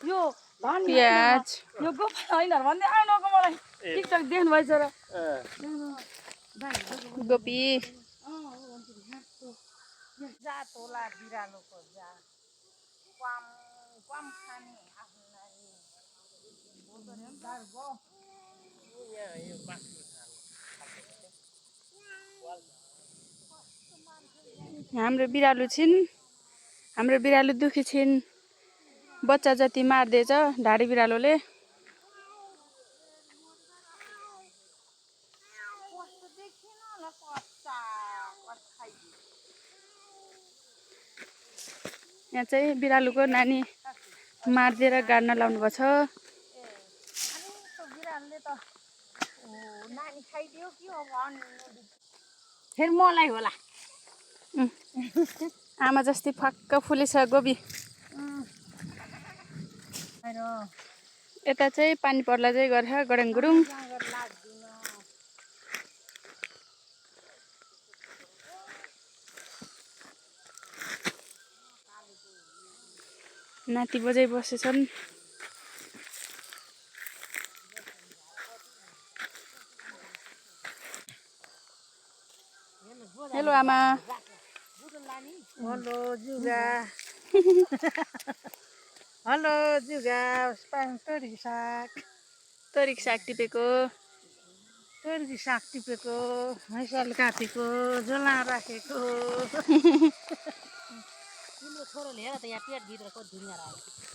यो प्याज यो गोपाल होइन भन्दै आउनको मलाई टिकटक देख्नु भएछ र गोपी जात होला बिरालोको जात क्वाम क्वाम खाने आफूलाई हाम्रो बिरालो छिन् हाम्रो बिरालो दुखी छिन् बच्चा जति मार्दैछ ढाडी बिरालोले यहाँ चाहिँ बिरालोको नानी मारिदिएर गाड्न लाउनुभएको छ नानी खाइदियो कि फेरि मलाई होला आमा जस्तै फक्क फुलेछ गोबी यता चाहिँ पानी पर्ला चाहिँ गर्छ गडङ गुडुङ नाति बजाइ बसेछन् हेलो आमा हेलो जुगा हेलो जुगा तोरीको साग टिपेको मैसाले काटेको झोला राखेको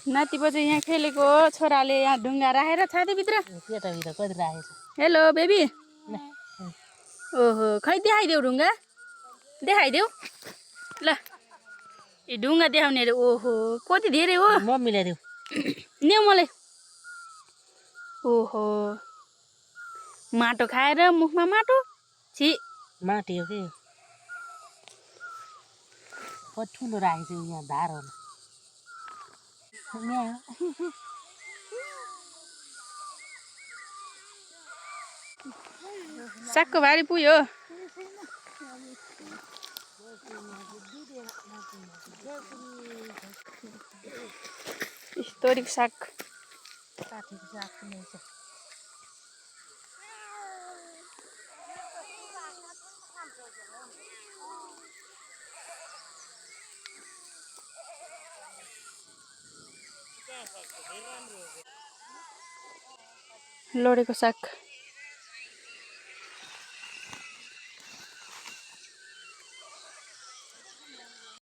नाति बजाइ यहाँ खेलेको छोराले यहाँ ढुङ्गा राखेर छातीभित्र पेटभित्र कति राखेको हेलो बेबी ओहो खै देखाइदेऊ ढुङ्गा देखाइदेऊ ल ए ढुङ्गा देखाउने अरे ओहो कति धेरै हो म मिलाइदेऊ न्यौ मलाई ओहो माटो खाएर मुखमा माटो छि माटी हो कि कति ठुलो राखेको छु यहाँ धारहरू सागको भारी पुग्यो तोरीको साग काटेको साग पनि छ लोडेको साग